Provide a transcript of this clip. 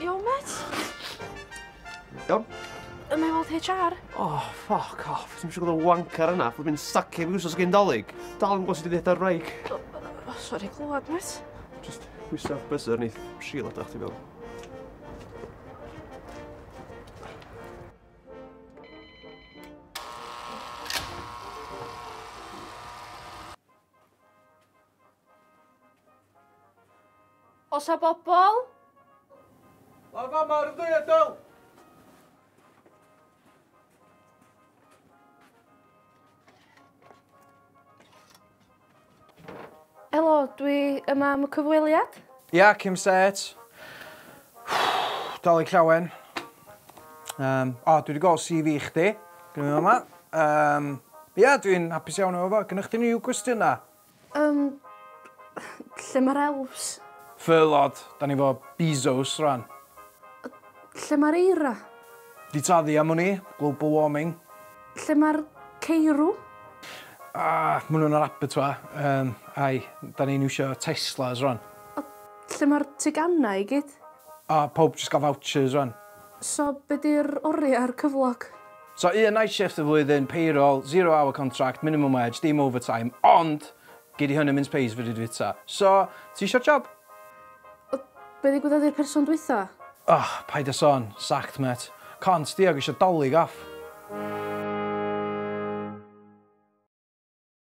Iawn, mêt? Iawn. Yma i weld HR? Oh, fuck off. Ti'n siŵr bod y wanker yna, fod mynd sacio fi wsos gyn Dolig. Dal yn gwybod sut i ddweud ar wraig. Oh, sorry clywed, mêt. Just pwyso buzzer neith Sheila dach ti fewn. Oes 'a bobol? Lawr fama ar y dwy adol! Helo, dwi yma am y cyfweliad. Ia, Kim Set. Dolig llawen. O, dwi wedi gweld CV chdi. Gynna fi yma. Ia, dwi'n hapus iawn efo fo. Gynna chdi unrhyw gwestiynau? Lle mae'r elves? Furloughed, da ni efo Bezos rwan. Lle mae'r eira? Di taddu am wn i, global warming. Lle mae'r ceirw? Ah, maen nhw'n yr abattoir. Ai, da ni'n iwsio Teslas rwan. Lle mae'r teganau i gyd? A pawb jyst gael vouchers rwan. So, be di'r oriau a'r cyflog? So, un night shift y flwyddyn, payroll, zero hour contract, minimum wage, dim overtime, ond gei di hynny mince pies fedri di fwyta. So, ti eisiau'r job? Be ddigwyddodd i'r person dwytha? Oh, paid â sôn, sacked, mate. Cont, diog eisiau Dolig off.